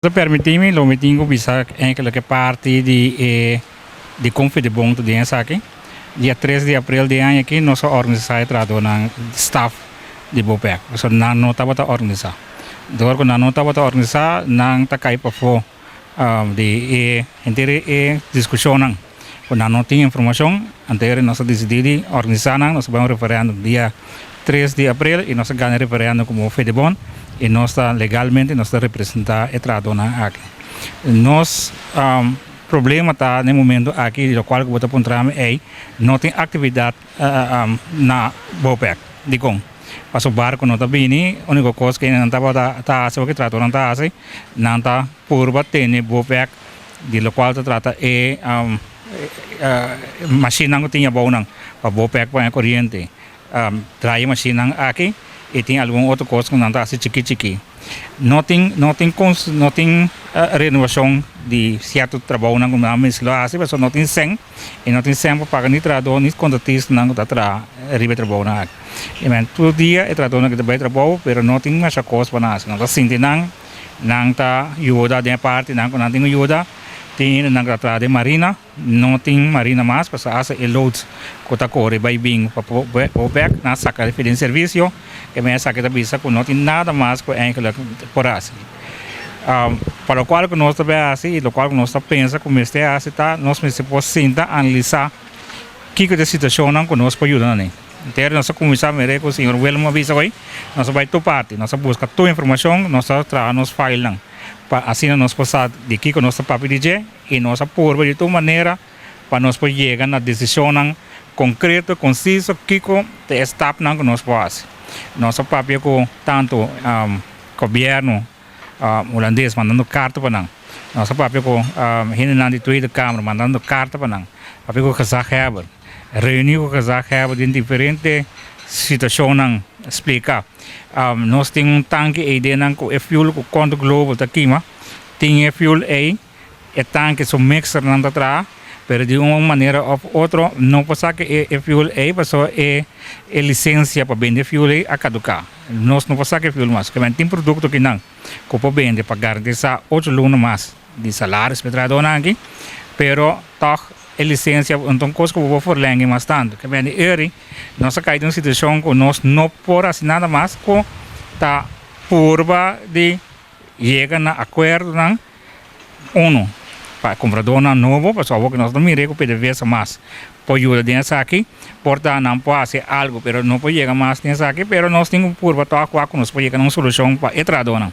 Ta permití mi, lo mi tin ku bisa enkele ke parti di e di kon Fedebon ta den esaki. Dia 3 di aprel di e aña aki nos a organisá e trahadónan staf di Bopec, pasobra nan no tabata organisá. Dor ku nan no tabata organisá, nan ta kai pafó di e henter e diskushonnan ku nan no tin informashon. Anto nos a disidí di organisá nan, nos a bai un referèndum dia 3 di aprel i nos a gana e referèndum komo Fedebon i nos ta legalmente nos ta representá e trahadónan aki. Nos problema ta na e momento aki, di lokual ku bo ta puntra mi ei, no tin aktividat na Bopec. Dikon? Pasobra barko no ta bini, úniko kos ku nan tabata ta hasi, ku e trahadónan ta hasi, nan ta purba tene Bopec di lokual ta trata e mashinnan ku tin abounan pa Bopec pone koriente. Trae mashinnan aki i tin algun otro kos ku nan ta hasi chiki chiki. No tin renovashon di sierto trabounan ku nan mester lo hasi pasobra no tin sèn i no tin sèn pa paga ni trahadó ni kontratistanan ku ta traha riba e trabounan aki. I men tur dia e trahadónan ta bai trabou, pero no tin masha kos pa nan hasi. Nan ta sinti nan, nan ta yuda den e partinan ku nan tin ku yuda. Tin hendenan ku ta traha den marina. No tin marina mas pasobra hasta e loods ku ta kore bai bin pa Bopec nan saka e den servisio. E men esaki ta bisa ku no tin nada mas ku eigenlijk por hasi. Pa lokual ku nos ta bai hasi i lokual ku nos ta pensa ku mester hasi ta nos mester por sinta analisá kiko ta e situashonnan ku nos por yuda nan. Entero nos a kuminsá mira ku señor Willem a bisa hoy, nos a bai tur parti, nos a buska tur informashon, nos a traha nos filenan pa asina nos por sa di kiko nos ta papia di dje i nos a purba di tur manera pa nos por yega na desishonnan konkreto, konsiso, kiko ta e stapnan ku nos por hasi. Nos a papia ku tantu gobièrnu hulandes mandando karta pa nan, nos a papia ku hendenan di Tweede Kamer mandando karta pa nan, papia ku gezaghebber, reuní ku gezaghebber den diferente situashonnan, splika. Nos tin un tanki ei den nan ku e fuel ku Conto Global ta kima, tin e fuel ei, e tanki su mixernan ta traha, pero di un manera of otro no por saka e fuel ei pasobra e lisensia pa bende fuel ei a kaduká. Nos no por saka e fuel mas. Kimen tin produkto kinan ku por bende pa garantisá 8 luna mas di salaris pa e trahadónan aki, pero tòg e lisensia anto kos ku bo por verleng'e mas tantu. Kimen di eri nos a kai den un situashon ku nos no por hasi nada mas ku ta purba di yega na akuerdonan. Uno, pa kumpradónan nobo, pasobra awor ku nos ta mira ku PDVSA mas por yuda den esaki, por ta nan por hasi algu, pero no por yega mas den esaki, pero nos tin ku purba tòg wak ku nos por yega na un solushon pa e trahadónan.